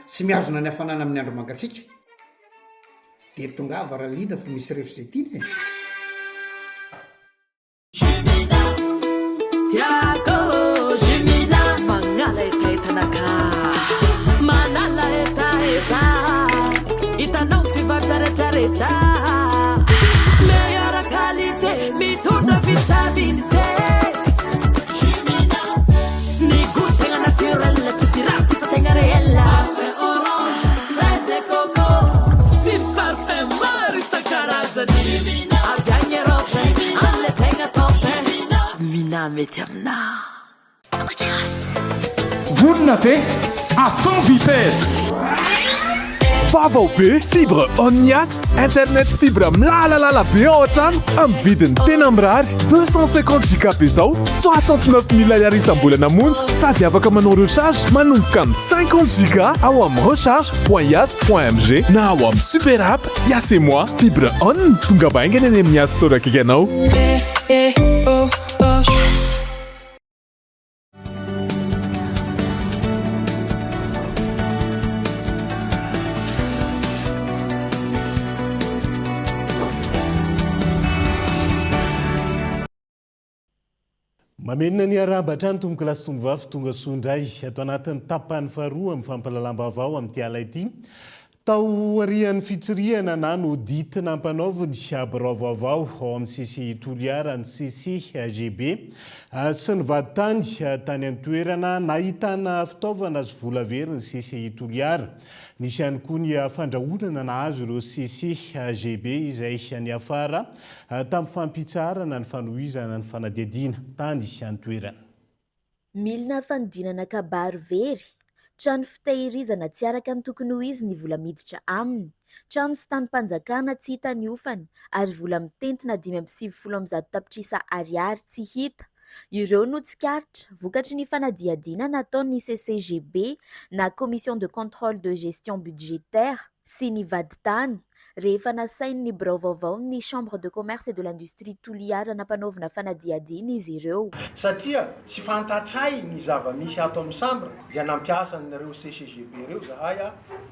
sy mihazona ny hafanana amin'ny andro mangatsiaka. Dia tongava raha liana fa misy ref izay tiana e! Mina mety aminà. Vonona ve? À fond vitesse! Vaovao be, fibre on Yas, internet fibre milalalala be ao an-trano amin'ny vidiny tena mirary, 250 giga be zao, 69 mille ariary isam-bolana monja, sady afaka manao recharge manomboka amin'ny 50 giga ao amin'ny recharge point yas point mg na ao amin'ny super app Yas et moi, fibre on, tongava haingana eny amin'ny Yas Store akaiky anao. Mamerina ny arahaba hatrany tompokolahy sy tompovavy tonga soa indray ato anatin'ny tapany faharoa amin'ny fampahalalam-baovao amin'ity ala ity. Taorian'ny fitsirihana na ny audit nampanaoviny birao vaovao ao amin'ny CCI Toliara ny CCGB sy ny vadintany tany an-toerana nahitana fitaovana sy vola very ny CCI Toliara. Nisy ihany koa ny fandrahonana nahazo ireo CCGB izay niafara tamin'ny fampitsaharana ny fanohizana ny fanadihadiana tany an-toerana. Milina fanodinana kabary very, trano fitehirizana tsy araka ny tokony ho izy ny vola miditra aminy, trano sy tanim-panjakana tsy hita ny hofany ary vola mitentina 195 tapitrisa ariary tsy hita. Ireo no tsikaritra vokatry ny fanadihadiana nataon'ny CCGB na Commission de Contrôle de Gestion Budgétaire sy ny vadintany rehefa nasain'ny birao vaovaon'ny Chambre de Commerce et de l'Industrie Toliara nampanaovina fanadihadiana izy ireo. Satria tsy fantatray ny zava-misy ato amin'ny chambre dia nampiasa an'ireo CCGB ireo zahay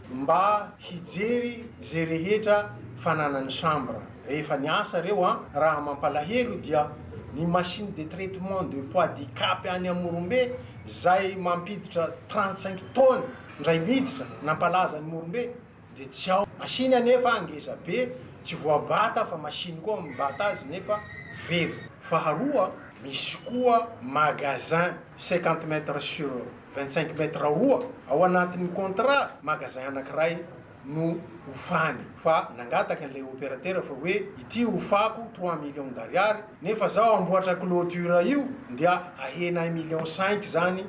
mba hijery ze rehetra fananan'ny chambre. Rehefa niasa ireo an, raha mampalahelo dia ny machine de traitement de poids d'ICAP any Amorombe zay mampiditra 35 tonnes ndray miditra nampalaza an'i Morombe dia tsy ao. Machine anefa ngeza be tsy voabata fa machine koa mibata azy nefa very. Faharoa misy koa magasin 50 mètres sur 25 mètres roa ao anatin'ny contrat magasin anakiray no hofany fa nangataka an'ilay opérateur fa hoe ity hofako trois millions d'ariary nefa zaho hamboatra clôture io dia ahena un million cinq zany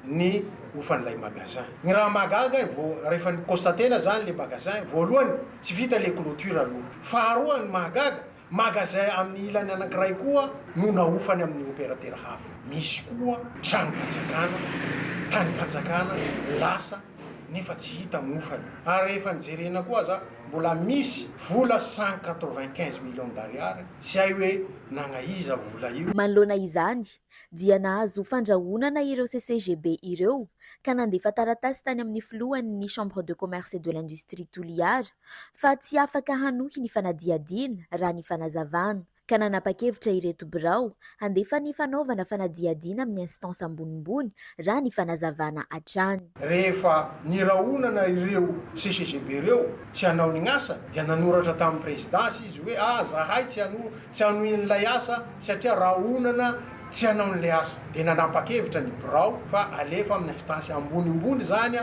ny hofan'ilay magasin. Ny raha mahagaga vao rehefa ni-constater-na zany le magasin, voalohany tsy vita le clôture aloha. Faharoa ny mahagaga, magasin amin'ny ilany anankiray koa no nahofany amin'ny opérateur hafa. Misy koa tranom-panjakana, tanim-panjakana lasa nefa tsy hita ny hofany. Ary rehefa nijerena koa aza mbola misy vola 195 millions d'ariary, tsy hay hoe nagnahiza vola io. Manoloana izany, dia nahazo fandrahonana ireo CCGB ireo ka nandefa taratasy tany amin'ny filohan'ny Chambre de Commerce et de l'Industrie Toliara fa tsy afaka hanohy ny fanadihadiana raha ny fanazavana ka nanapa-kevitra ireto birao handefa ny fanaovana fanadihadiana amin'ny instance ambonimbony raha ny fanazavana hatrany. Rehefa nirahonana ireo CCGB ireo tsy hanao ny asa dia nanoratra tamin'ny prezidansy izy hoe ah zahay tsy hanoa tsy hanohy an'ilay asa satria rahonana tsy hanao an'ilay asa. Dia nanapa-kevitra ny birao fa alefa amin'ny instance ambonimbony izany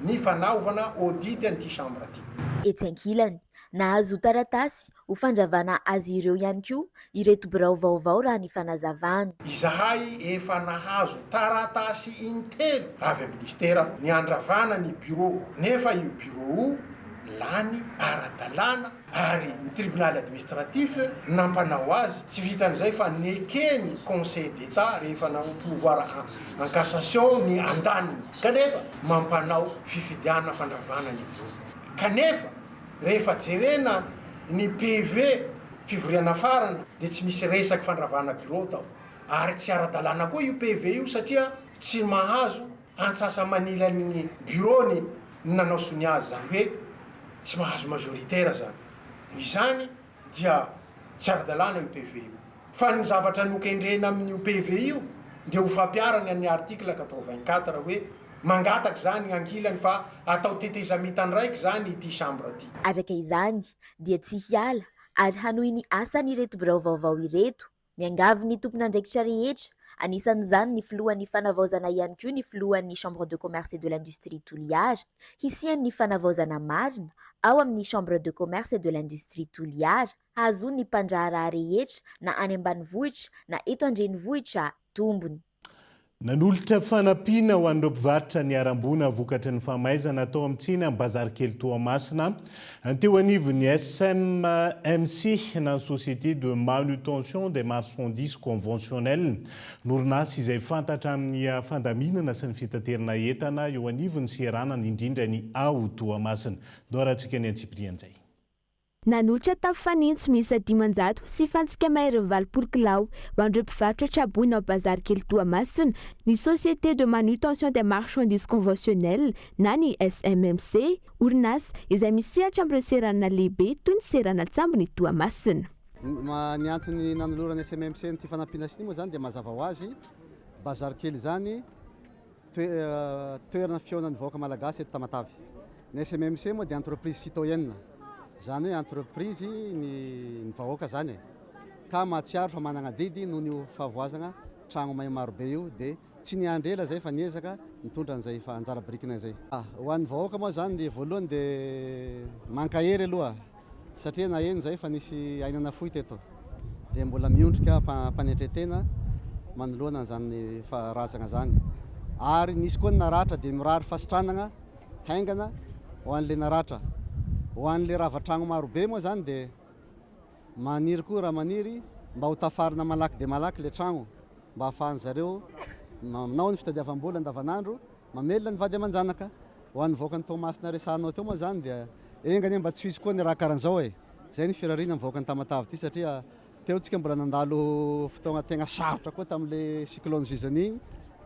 ny fanaovana audit an'ity chambre ity. Etsy ankilany, Nahazo taratasy ho fandravana azy ireo ihany koa ireto birao vaovao raha ny fanazavana. Izahay efa nahazo taratasy intelo avy amin'ny minisitera ny handravana ny bureau nefa io bureau io lany ara-dalàna ary ny tribonaly administratif nampanao azy, tsy vitan'izay fa neken'ny conseil d'Etat rehefa nanao pouvoir en cassation ny andaniny kanefa mampanao fifidianana fandravana ny bureau kanefa Rehefa jerena ny PV fivoriana farany dia tsy misy resaky fandravana bureau tao. Ary tsy ara-dalàna koa io PV io satria tsy mahazo antsasa-manilan'ny bureau ny nanao sonia azy, izany hoe tsy mahazo majoritaire zany. Noho izany dia tsy ara-dalàna io PV io. Fa ny zavatra nokendrena amin'io PV io dia ho fampiharana ny article 84 hoe mangataka izany ny ankilany fa atao tetezamita ndraiky izany ity chambre ity. Araka izany dia tsy hiala ary hanohy ny asany ireto birao vaovao ireto. Miangavy ny tompon'andraikitra rehetra, anisan'izany ny filohan'ny fanavaozana ihany koa ny filohan'ny Chambre de commerce et de l'industrie Toliara, hisian'ny fanavaozana marina ao amin'ny Chambre de commerce et de l'industrie Toliara hahazoan'ny mpandraharaha rehetra na any ambanivohitra na eto an-drenivohitra tombony. Nanolotra fanampiana ho an'ireo mpivarotra niharam-boina vokatry ny famaizana tao amin'ny tsena Bazary Kely Toamasina ny teo anivon'ny SMMC na ny Société de Manutention des Marchandises Conventionnelles, ny orinasa izay fantatra amin'ny fandaminana sy ny fitaterana entana eo anivon'ny seranana indrindra ny ao Toamasina. Doarantsika ny antsipirian'izay. Nanolotra tafo fanitso miisa 500 sy fantsika maherin'ny 80 kilao ho an'ireo mpivarotra traboina ao Bazary Kely Toamasina ny Société de Manutention des Marchandises Conventionnelles na ny SMMC, orinasa izay misehatra amin'ireo seranana lehibe toy ny seranan-tsambon'i Toamasina. Ny antony nanoloran'ny SMMC an'ity fanampiana ity moa izany dia mazava ho azy, Bazary Kely izany toerana fihaonan'ny vahoaka malagasy eto Tamatave. Ny SMMC moa dia entreprise citoyenne, izany hoe entreprise ny vahoaka izany e. Ka mahatsiaro fa manana adidy noho io fahavoazana tragno may marobe io dia tsy niandry ela izay fa niezaka nitondra an'izay anjara birikinay izay. Ho an'ny vahoaka moa izany dia voalohany dia mankahery aloha. Satria naheno izay fa nisy aina nafoy teto dia mbola miondrika am-panetren-tena manoloana an'izany razana izany. Ary nisy koa ny naratra dia mirary fahasitranana haingana ho an'ilay naratra. Ho an'ilay rava tragno marobe moa izany dia maniry koa raha maniry mba ho tafarina malaky dia malaky ilay tragno mba hahafahan'zareo manao ny fitadiavam-bola andavanandro Mamelona ny vady aman-janaka. Ho an'ny vahoakan'i Toamasina resahanao teo moa izany dia enga anie mba tsy ho hisy koa ny raha karan'izao e! Izay ny firariana ny vahoakan'i Tamatave ity satria teo tsika mbola nandalo fotoagna tegna sarotra koa tamin'le cyclone zizany igny,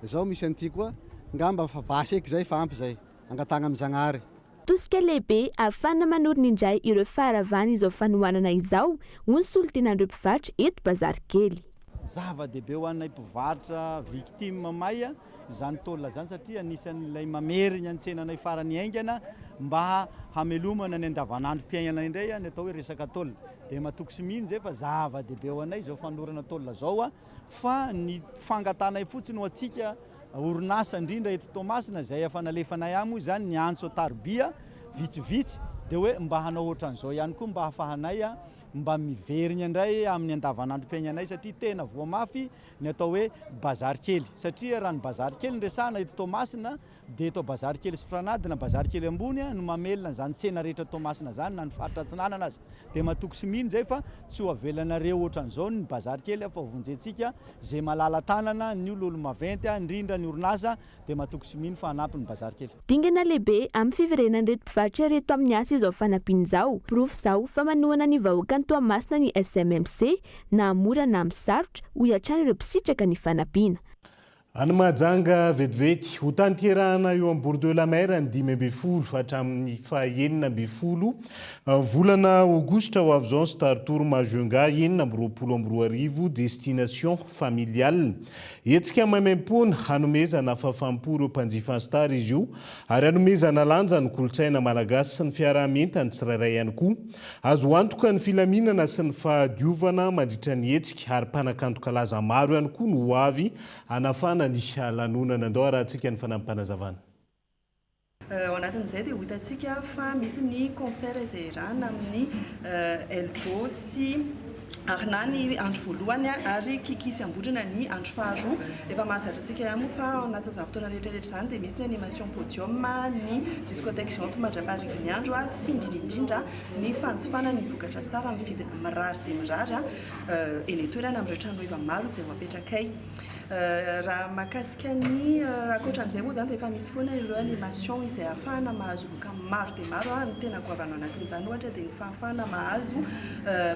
izao misy an'ity koa, ngamba fa basy eky izay fa ampy izay, angatahagna amin'i Zagnahary. Tosika lehibe ahafahana manorina indray ireo faharavana izao fanohanana izao, hoy ny solontenan'ireo mpivarotra eto Bazary Kely. Zava-dehibe ho anay mpivarotra victime may izany tôle izany satria anisan'ilay mamerina ny tsenanay farany haingana mba hamelomana ny andavanandrom-piainana indray ny atao hoe resaka tôle. Dia matoky sy mino izay fa zava-dehibe ho anay izao fanolorana tôle izao fa ny fangatanay fotsiny ho antsika orinasa indrindra eto Toamasina izay efa nalefanay any moa izany ny antso an-tarobia vitsivitsy dia hoe mba hanao ohatran'izao ihany koa mba hahafahanay mba miverina indray amin'ny andavanandrom-piainanay satria tena voa mafy ny atao hoe bazary kely satria raha ny bazary kely no resahana eto Toamasina dia eto bazary kely Esplanade na bazary kely ambony no mamelona an'izany tsena rehetra Toamasina izany na ny faritra Atsinanana aza dia matoky sy mino izay fa tsy ho avelanareo ohatran'izao ny bazary kely fa ho vonjentsika Izay malala tanana, ny ololo-maventy, indrindra ny orinasa, dia matoky sy mino fa hanampy ny bazary kely. Dingana lehibe amin'ny fiverenan'ireto mpivarotra ireto amin'ny asa izao fanampiana izao. Porofo izao fa manohana ny vahoakan'i Toamasina ny SMMC, na amin'ny mora na amin'ny sarotra, hoy hatrany ireo mpisitraka ny fanampiana. Any Mahajanga vetivety, ho tanterahana eo amin'ny Bord de la Mer ny 15 hatramin'ny faha 16 volana aogositra ho avy izao ny Star Tour Majunga 2026 Destination Familiale. Hetsika maimaimpoana hanomezana fahafaham-po ireo mpanjifa ny Star izy io ary hanomezana lanja ny kolontsaina malagasy sy ny fiaraha-mientan'ny tsirairay ihany koa. Azo antoka ny filaminana sy ny fahadiovana mandritra ny hetsika ary mpanakanto kalaza maro ihany koa no ho avy hanafana ny lanonana. Andao harahantsika ny fanampim-panazavana. Ao anatin'izay dia ho hitantsika fa misy ny concert izay iarahana amin'ny Eldro sy Arna ny andro voalohany ary Kiki sy Ambondrona ny andro faharoa. Efa mahazatra antsika ihany moa fa ao anatin'izany fotoana rehetra rehetra izany dia misy ny animation podium, ny discothèque géante mandra-paharivin'ny andro sy indrindra indrindra ny fanjifana ny vokatra star amin'ny vidiny mirary dia mirary eny an-toerana amin'ireo tranoheva maro izay ho apetrakay. Raha mahakasika ny ankoatran'izay moa izany dia efa misy foana ireo animation izay ahafahana mahazo loka maro dia maro. Ny tena goavana ao anatin'izany ohatra dia ny fahafahana mahazo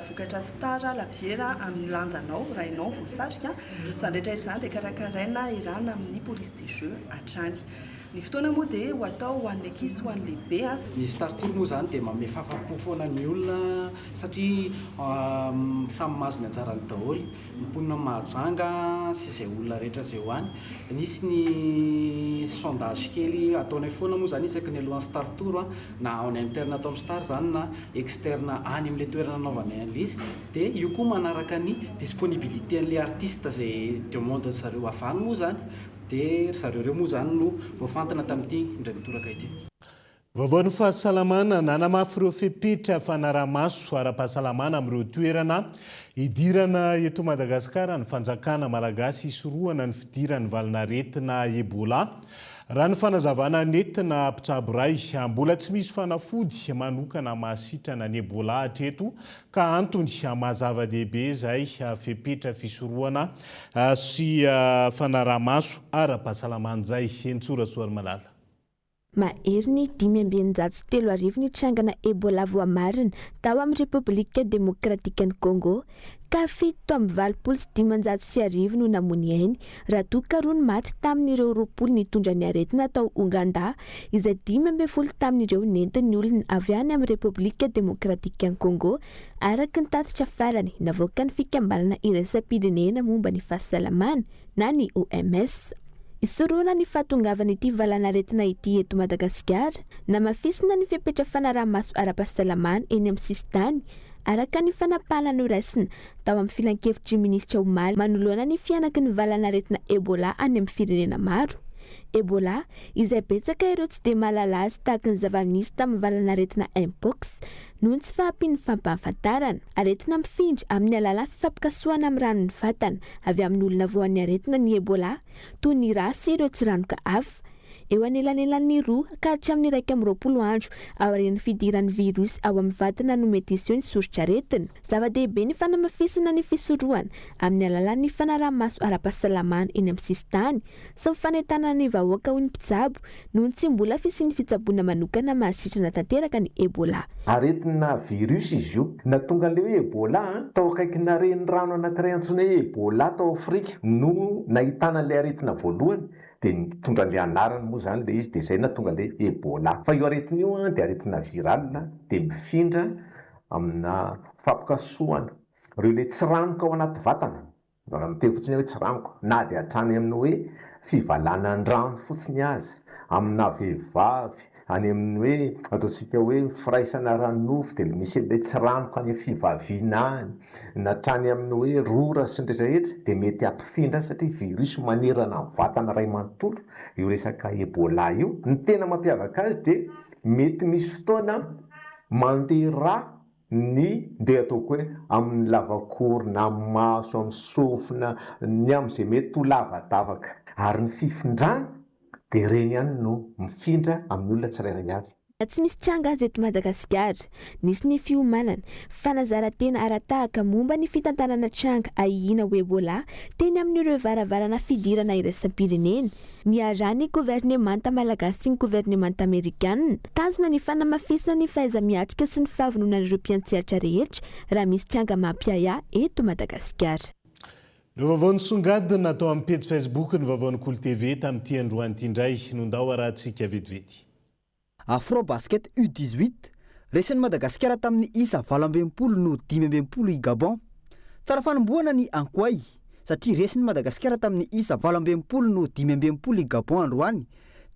vokatra star labiera amin'ny lanjanao raha ianao voasarika. Izany rehetra rehetra izany dia karakaraina erana amin'ny police des jeux hatrany. Ny fotoana moa dia ho atao ho an'ny ankizy sy ho an'ny lehibe. Ny Star Tour moa izany dia manome fahafaham-po foana ny olona satria samy mahazo ny anjarany daholo. Ny mponina Mahajanga sy izay olona rehetra izay ho any. Nisy ny sondage kely ataonay foana moa izany isaky ny alohan'ny Star Tour na en interne ato amin'ny Star izany na externe any amin'ilay toerana anaovanay an'ilay izy. Dia io koa manaraka ny disponibilité an'ilay artiste izay demande-n'ny zareo avy any moa izany. Dia ry zareo ireo moa izany no voafantina tamin'ity indray mitoraka ity. Vaovaon'ny fahasalamana, Nanamafy ireo fepetra fanaraha-maso ara-pahasalamana amin'ireo toerana hidirana eto Madagasikara ny fanjakana malagasy hisorohana ny fidiran'ny valanaretina Ebola. Raha ny fanazavana nentina mpitsabo iray, mbola tsy misy fanafody manokana mahasitrana ny Ebola hatreto ka antony maha zava-dehibe izay fepetra fisorohana sy fanaraha-maso ara-pahasalamana izay. Henintsoa Rasoarimalala. Mahery ny 3605 ny trangana Ebola voamarina tao amin'ny Repoblika Demokratikan'i Congo, ka 1587 no namoy ny ainy, raha toa ka roa ny maty tamin'ireo 20 nitondra ny aretina tao Ogandà, izay 15 tamin'ireo nentin'ny olona avy any amin'ny Repoblika Demokratikan'i Congo, araka ny tatitra farany navoakan'ny Fikambanana Iraisam-pirenena momba ny Fahasalamana na ny OMS. Hisorohana ny fahatongavan'ity valanaretina ity eto Madagasikara, namafisina ny fepetra fanaraha-maso ara-pahasalamana eny amin'ny sisintany, araka ny fanapahana noraisina tao amin'ny filankevitry ny minisitra omaly manoloana ny fihanaky ny valanaretina Ebola any amin'ny firenena maro. Ebola, izay betsaka ireo tsy dia mahalala azy tahaka ny zava-nisy tamin'ny valanaretina Mpox noho ny tsy fahampian'ny fampahafantarana. Aretina mifindra amin'ny alalan'ny fifampikasohana amin'ny ranon'ny vatana avy amin'olona voan'ny aretina ny Ebola, toy ny rà sy ireo tsiranoka hafa. Eo anelanelan'ny roa ka hatramin'ny 21 andro aorian'ny fidiran'ny virus ao amin'ny vatana no mety hiseho ny soritr'aretina. Zava-dehibe ny fanamafisana ny fisorohana amin'ny alalan'ny fanaraha-maso ara-pahasalamana eny amin'ny sisintany sy ny fanentanana ny vahoaka hoy ny mpitsabo noho ny tsy mbola fisian'ny fitsaboana manokana mahasitrana tanteraka ny Ebola. Aretina virus izy io. Nahatonga an'ilay hoe Ebola an, tao akaikina renirano anankiray antsoina hoe Ebola tao Afrika no nahitana an'ilay aretina voalohany, dia nitondra an'ilay anarany moa izany ilay izy, dia izay nahatonga an'ilay Ebola. Fa io aretina io an, dia aretina viral, dia mifindra amina fampikasohana ireo ilay tsiranoka ao anaty vatana. Raha miteny fotsiny aho hoe tsiranoka, na dia hatrany amin'ny hoe fivalanan-drano fotsiny aza, amina vehivavy, any amin'ny hoe ataontsika hoe firaisana ara-nofo dia misy an'ilay tsiranoka any amin'ny fivaviana any, na hatrany amin'ny hoe rora sy ny rehetra rehetra dia mety hampifindra azy satria virus manerana ny vatana iray manontolo io resaka Ebola io. Ny tena mampiavaka azy dia mety misy fotoana mandeha rà Ny ndeha ataoko hoe amin'ny lavak'orona, amin'ny maso, amin'ny sofina, ny amin'izay mety ho lavadavaka. Ary ny fifindrany dia ireny ihany no mifindra amin'ny olona tsirairay avy. Na tsy misy tranga aza eto Madagasikara, nisy ny fiomanana, fanazaran-tena ara-tahaka momba ny fitantanana tranga ahiana ho Ebola teny amin'ireo varavarana fidirana iraisam-pirenena. Niarahan'ny governemanta malagasy sy ny governemanta amerikanina. Tanjona ny fanamafisana ny fahaiza-miatrika sy ny fahavononan'ireo mpiantsehatra rehetra raha misy tranga mampiahiahy eto Madagasikara. Ireo vaovao nisongadina tao amin'ny pejy Facebook ny vaovaon'ny Kolo TV tamin'ity androany ity indray no ndao arahantsika vetivety. Afro Basket U 18, Resin'i Madagasikara tamin'ny isa 68 noho 65 i Gabon. Tsara fanombohana ny Ankoay, satria resin'i Madagasikara tamin'ny isa 68 noho 65 i Gabon androany,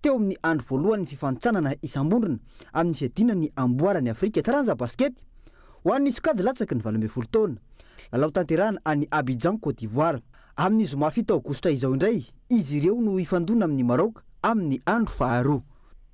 teo amin'ny andro voalohan'ny fifanintsanana isam-bondrona amin'ny fiadiana ny amboaran'i Afrika taranja basikety ho an'ny sokajy latsaky ny 18 taona. Lalao tanterahana any Abidjan Côte d'Ivoire. Amin'ny zoma 7 aogositra izao indray izy ireo no hifandona amin'i Maraoka amin'ny andro faharoa.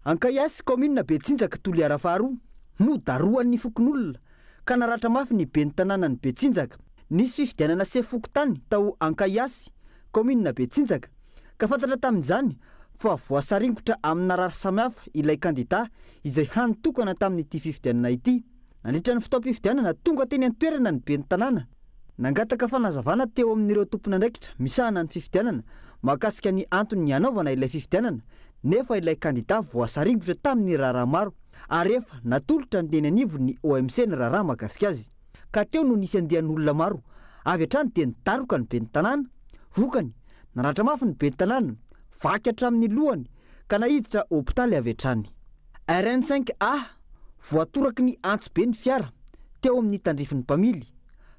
Ankaiasy, kaominina Betsinjaka, Toliara faharoa, nodarohan'ny fokonolona ka naratra mafy ny ben'ny tanànan'i Betsinjaka. Nisy fifidianana sefo fokontany tao Ankaiasy, kaominina Betsinjaka, ka fantatra tamin'izany fa voasaringotra amina rary samihafa ilay kandida izay hany tokana tamin'ity fifidianana ity. Nandritra ny fotoam-pifidianana, tonga teny an-toerana ny ben'ny tanàna, nangataka fanazavana teo amin'ireo tompon'andraikitra misahana ny fifidianana mahakasika ny antony hanaovana ilay fifidianana nefa ilay kandida voasaringotra tamin'ny raharaha maro ary efa natolotra ny teny anivon'ny OMC ny raharaha mahakasika azy. Ka teo no nisy andian'olona maro avy hatrany dia nidaroka ny ben'ny tanàna. Vokany, naratra mafy ny ben'ny tanàna, vaky hatramin'ny lohany ka naiditra hopitaly avy hatrany. RN cinq A, Voatoraky ny antsibe ny fiara teo amin'ny tandrifin'ny mpamily.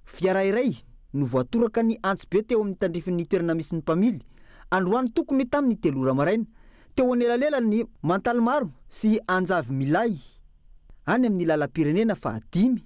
Fiara iray no voatoraka ny antsibe teo amin'ny tandrifin'ny toerana misy ny mpamily, androany tokony tamin'ny telo ora maraina, teo anelanelan'ny Mantalimaro sy Anjavimilahy, any amin'ny lalam-pirenena fahadimy.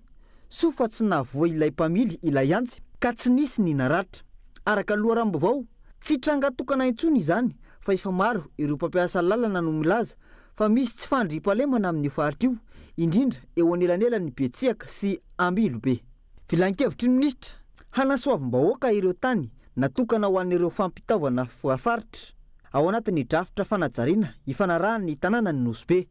Soa fa tsy nahavoa ilay mpamily ilay antsy ka tsy nisy ny naratra. Araka ny loharanom-baovao, tsy tranga tokana intsony izany fa efa maro ireo mpampiasa lalana no milaza fa misy tsy fandriampahalemana amin'io faritra io, indrindra eo anelanelan'i Betsiaka sy Ambilobe. Filankevitry ny minisitra, hanasoavam-bahoaka ireo tany natokana ho an'ireo fampitaovana voafaritra ao anatin'ny drafitra fanajariana ifanarahan'ny tanànan'i Nosy Be.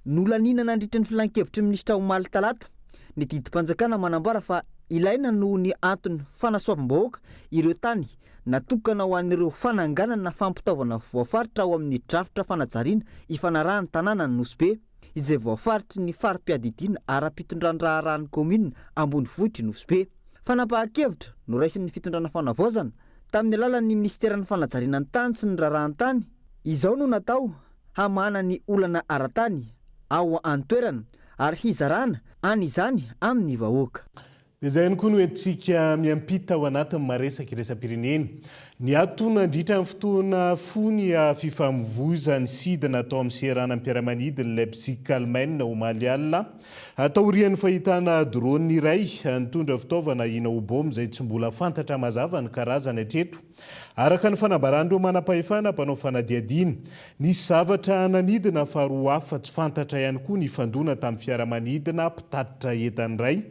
Nolaniana nandritra ny filankevitry ny minisitra omaly talata ny didim-panjakana manambara fa ilaina noho ny antony fanasoavam-bahoaka ireo tany natokana ho an'ireo fananganana fampitaovana voafaritra ao amin'ny drafitra fanajariana ifanarahan'ny tanànan'i Nosy Be izay voafaritry ny fari-piadidiana ara-pitondran-draharahan'ny kaominina ambonivohitr'i Nosy Be. Fanapahan-kevitra noraisin'ny fitondrana fanavaozana tamin'ny alalan'ny minisiteran'ny fanajariana ny tany sy ny raharahan-tany izao no natao hamahana ny olana ara-tany ao an-toerana ary hizarana an'izany amin'ny vahoaka. Dia izay ihany koa no entintsika miampita ao anatin'ny maresaka iraisam-pirenena. Niato nandritra ny fotoana fony fifamoivoizan'ny sidina tao amin'ny seranam-piaramanidin'i Leipzig Alemaina omaly alina, taorian'ny fahitana drone iray nitondra fitaovana ahiana ho baomba izay tsy mbola fantatra mazava ny karazany hatreto. Araka ny fanambaran'ireo manam-pahefana mpanao fanadihadiana, nisy zavatra nanidina faharoa hafa tsy fantatra ihany koa nifandona tamin'ny fiaramanidina mpitatitra entana iray.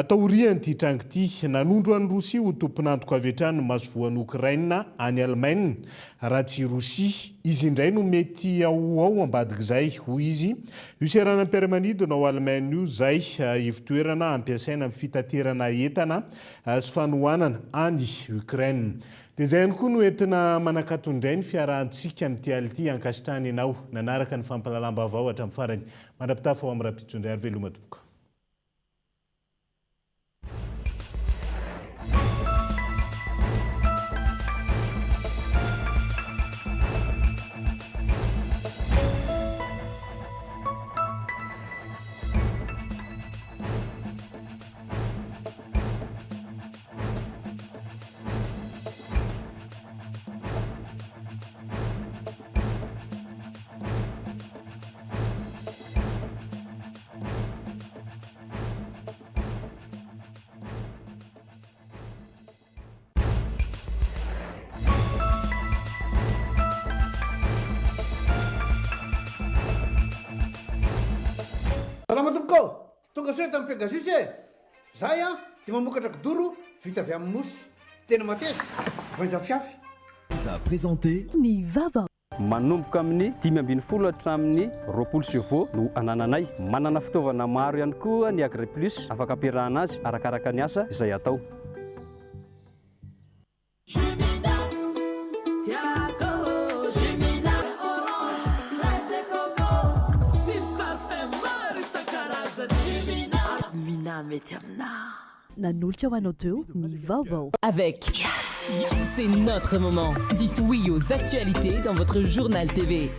Taorian'ity tranga ity, nanondro an'i Rosia ho tompon'antoka avy hatrany ny masoivohon'i Okraina any Alemaina. Raha tsy i Rosia, izy indray no mety ho ao ambadik'izay, hoy izy. Io seranam-piaramanidina ao Alemaina io izay ivontoerana ampiasaina amin'ny fitaterana entana sy fanohanana any Ukraine. Dia izay ihany koa no entina manakato indray ny fiarahantsika amin'ity alina ity. Ankasitrahana ianao nanaraka ny fampahalalam-baovao hatramin'ny farany. Mandra-pitafa ho amin'ny rahampitso indray ary veloma tompoko. Salama tompoko ô! Tonga soa eto amin'ny Pegasus e! Zahay an, dia mamokatra kidoro vita avy amin'ny mousse. Tena mateza, voainja fiafy. Vous a présenté. Ny vava. Manomboka amin'ny 15 hatramin'ny 20 chevaux no anananay. Manana fitaovana maro ihany koa ny Agriplus afaka ampiarahana azy arakaraka ny asa izay atao. Nanolotra ho anao teo ny vaovao. Avec C'est notre moment. Dites oui aux actualités dans votre journal TV.